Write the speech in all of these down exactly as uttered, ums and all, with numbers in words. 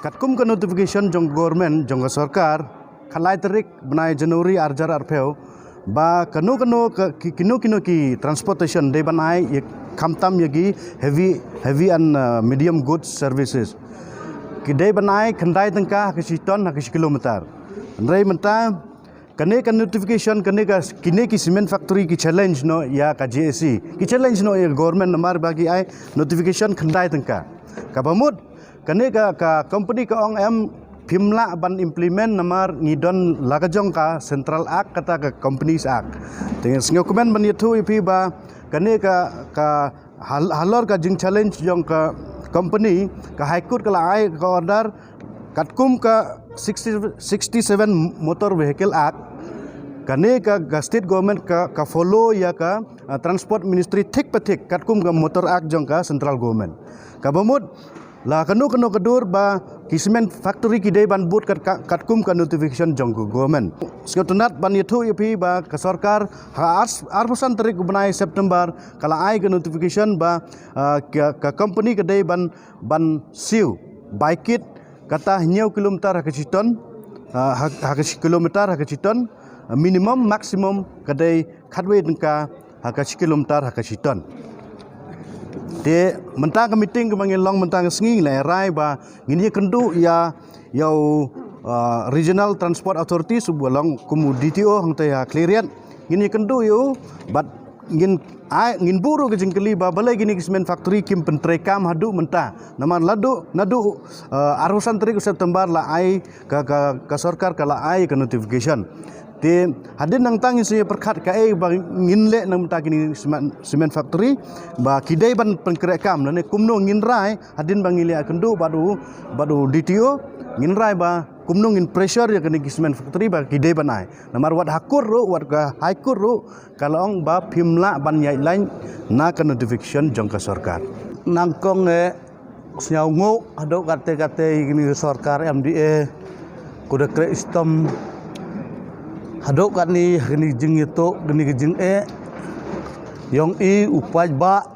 Katkum ka notification jong government, jong ka sorkar, khatlai tarik bnai January arjar arphew, ba kano kano ka, ki, kino kino ki transportation dei ban ai ïa, khamtam ïa ki heavy, heavy and uh, medium goods services. Ki dei ban ai khyndai tyngka ha ka shi ton ha ka shi kilometer. Hynrei mynta kane ka notification, kane ka, kine ki cement factory ki challenge noh ïa ka J A C, ki challenge noh ïa government namar ba ki ai notification khyndai tyngka. Kaba mut kane ka, ka company ka ong em phim lah ban implement namar ngi don la ka jong ka Central Act kata ka Companies Act. Te sngewkmen ban ïathuh ïa phi ba kane ka, ka hal-, halor ka jing challenge jong ka company, ka High Court ka la ai ka order katkum ka sixty, sixty-seven Motor Vehicle Act. Kane ka, ka state government ka, ka follow ïa ka uh, Transport Ministry thik pa thik katkum ka Motor Act jong ka Central Government. Kaba mut la kano kano ka dur ba ki cement factory ki dei ban bud kat, kat, katkum ka notification jong ka government. Sngewtynnat ban ïathuh ïa phi ba ka sorkar ha ar, arphew san tarik u bnai September ka la ai ka notification ba uh, ka, ka company ka dei ban, ban siew bai kit kata hynñiew kilometer ha ka shi ton, uh, ha, ha ka shi kilometer ha ka shi ton, uh, minimum maximum ka dei khatwei tyngka ha ka shi kilometer ha ka shi ton. Te mynta ka meeting kaba ngin long mynta ka sngi ngi la rai ba ngin ïakynduh ïa, ïa u, uh, Regional Transport Authority, shu ba long kum u D T O hangta ha Khliehriat. Ngin ïakynduh ïa u bad ngin ai, ngin buh ruh ka jingkylli ba balei kine ki cement factory kim pyntreikam haduh mynta. Namar naduh, naduh uh, arphew san tarik September la ai ka, ka, ka sorkar ka la ai ka notification. Te hadien nangta ngin sa ïa pyrkhat kaei ba ngin leh na bynta kine cement, cement factory ba ki dei ban pynkhreh kam, lane kumno ngin rai hadien ba ngin leit ïakynduh bad u, bad u D T O, ngin rai ba kumno ngin pressure ïa kine ki cement factory ba ki dei ban ai. Namar wat ha court ruh, wat ka High Court ruh ka la ong ba phim lah ban ïaid line na ka notification jong ka sorkar. Nangkong eh sñiaw nguh haduh katte katte ïa kini ki sorkar M D A, ku da kreh shitom haduh katni ha kini ki jingïatoh, kini ki jingeh yong i u paidbah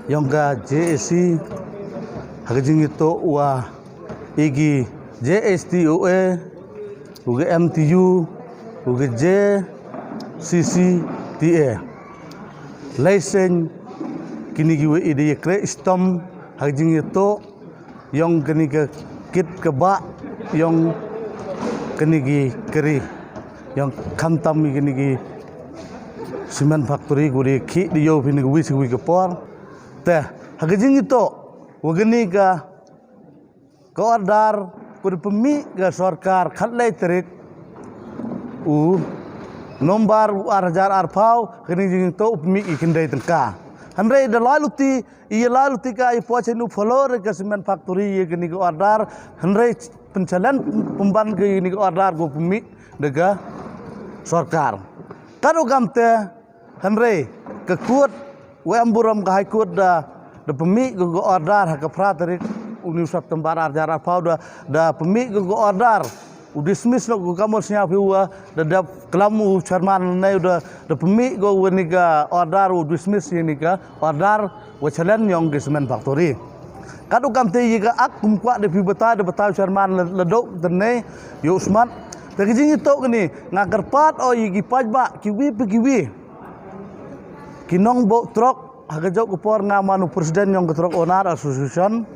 yong ka J A C, ha ka jingïatoh wa i ki J S T O A, u ka M T U, u ka J C C T A. Lai seng kini ki wei i da ïa kreh shitom ha ka jingïatoh yong kini ka kit ka bah yong kini ki kari yong khamtam i kini ki cement factory ku da khih da ïoh phi ni ka wi sa wi ka por. Te ha ka jingïatoh wa kini ka ka order ku da pynmih ka sorkar khatlai tarik u November u ar hajar arphew, kini jingïatoh u pynmih i khyndai tyngka. Hynrei da lai luti, i lai luti ka i poi chen u follow re ka cement factory ïa kini ka order, hynrei pynchallenge pynban ka ïa kini ka order ku pynmih da ka sorkar. Katto kamte, hynrei ka court wa em burom ka High Court da, da pynmih ka, ka order ha ka phra tarik uni u September ar hajar arphew da, da pynmih ka, ka order u dismiss noh ka, ka mut sñiaw phi wa da, da klam u chairman ne da, da pynmih ka wa ni ka order u dismiss ïa ni ka order wa challenge yong ki cement factory. Katto kamte ïa ka ak kum kwah da phi batai, da batai u chairman la, la dok da ne ïa u smat. Te ka jingïatoh kini nga kyrpad o ïa ki paidbah ki wi pa ki wi. Ki nongbud truck, ha ka jok ka por nga man u president yong ka Truck Owner Association.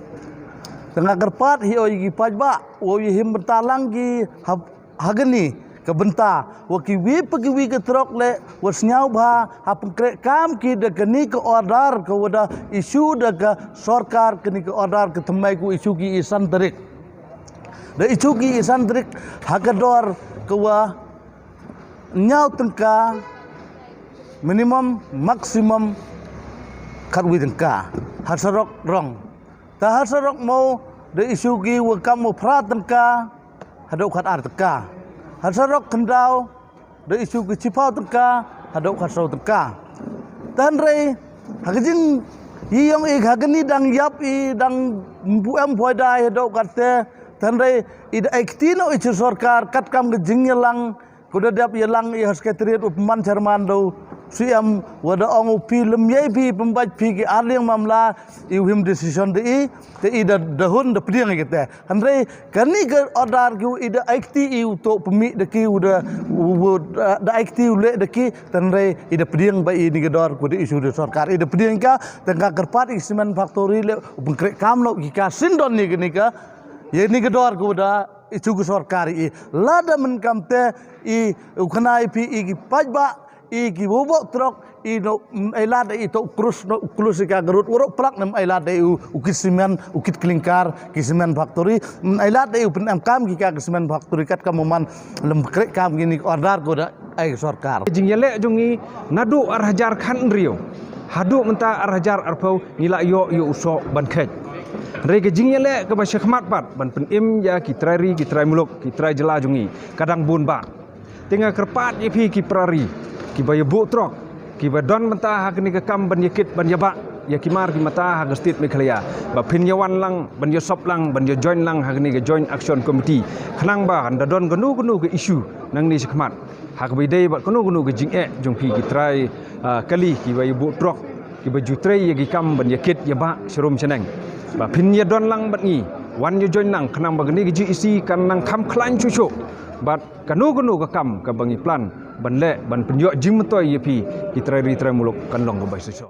Te nga kyrpad hi o ïa ki paidbah, u ïa him bynta lang ki ha, ha kani ka bynta wa ki wi pa ki wi ka truck le wa sñiaw bha ha pynkreh kam ki da kani ka order ka wa da issue da ka sorkar, kani ka order ka thymmai ku issue ki i san tarik. Da issue ki i san tarik ha ka dor ka wa hynñiew tyngka minimum, maximum khatwi tyngka. Ha surok rong. Ta ha surok mo da issue ki wa kam mo phra tyngka haduh khatar tyngka. Ha surok khyndaw da issue ki chiphaw tyngka haduh khatsaw tyngka. Te hynrei ha ka jing i yong i ha kani dang ïap i dang mpu em poi dai haduh katte. Te hynrei i da ai kti noh i cha sorkar katkam ka jingïalang ku da dep ïalang i ha secretariat u pynban chairman da u Siem wa da ong u phi lem yei phi pembach phi ki arliang mamla, i u him decision da i, te i da, da hun da pdiang i kete. Hynrei kani ka order ki u i da aikti i u to pemi da ki u da, u, u, da aikti u le da ki, hynrei i da pdiang ba i ni ka dor ku da issue da sorkar. I da pdiang ka, tang ka kyrpad i cement factory le, u pengkrek kam lo ki ka sindon ni ka ni ka, ye ni ka dor ku da issue ka sorkar i. Lada men kam te i u khana i phi i ki paidbah, i ki bobo trok, i no, mm, ai lada i to krus no, krus i ka garut, waro plak nem ai lada i u, u kit cement, u kit klingkar, ki cement factory, mm, ai lada i u pen em kam ki ka ki cement factory kat ka moman lem krek kam ki ni order ku da ai sorkar. Jingïaleh jong ngi naduh ar hajar khan riu. Haduh mynta ar hajar arphew ngi la ïoh ïoh u soh ban khet. Hynrei ka jingïaleh kaba shakhmat pat ban pynim ïa ki trai ri, ki trai muluk, ki trai jylla jong ngi ka dang bun bha. Te nga kyrpad ïa phi ki para ri, ki ba ïa buh trok, ki ba don mynta ha kani ka kam ban ïa kit ban ïa bah ïa ki mar ki mata ha ka state Meghalaya, ba phin ïa wan lang, ban ïa sop lang, ban ïa join lang ha kani ka Joint Action Committee. Khnang ba hynda don kano kano ka issue nangne shakhmat, ha kaba ïadei bad kano kano ka jingeh jong phi ki trai, ah, kali ki ba ïa buh trok, ki ba ju trei ïa ki kam ban ïa kit ïa bah sharum shaneng, ba phin ïa don lang bad ngi, wan ïa join lang, khnang ba kani ka G A C kan nang kham khlaiñ shuh shuh bad kano kano ka kam kaba ngi plan ban leh ban pynïoh jingmyntoi ïa phi ki trai ri trai muluk kan long kaba shisha.